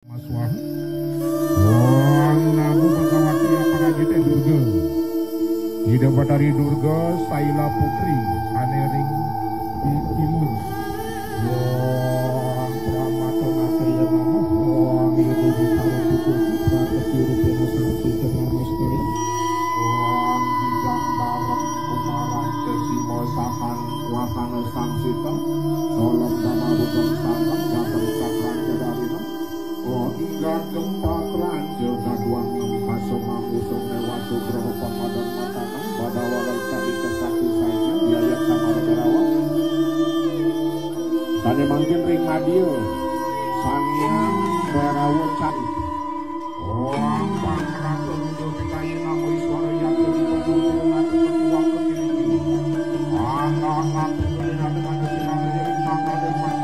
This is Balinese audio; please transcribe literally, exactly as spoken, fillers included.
Maswah. Wang Namo Bhagawati Aparajita Durga. Ida Batari Durga Saila Putri ane ring timur. Wang Pramata Natya Namo. Wang Yudhistira Putra Putra Kesirupa Sarti Namaste. Wang Dijang Bareng Kumaran Kesimo Sahan Wahana Sangsita. Tolong Damarukan Sangam Datang Sakran Jadarina. Oh, inggah gempa tranja gaduang pasomang usung dewa sugraha pamadan matanan pada walai kali kesakti saja biayat samara berawa. Tane mangkin ring madia Sang Hyang Berawa Cari. Wang Pangrata Ruda Pindayi Namo Iswara Yatri Pemurungan Pemurungan Pemurungan Angga Angga Pemurungan Pemurungan Pemurungan Pemurungan Pemurungan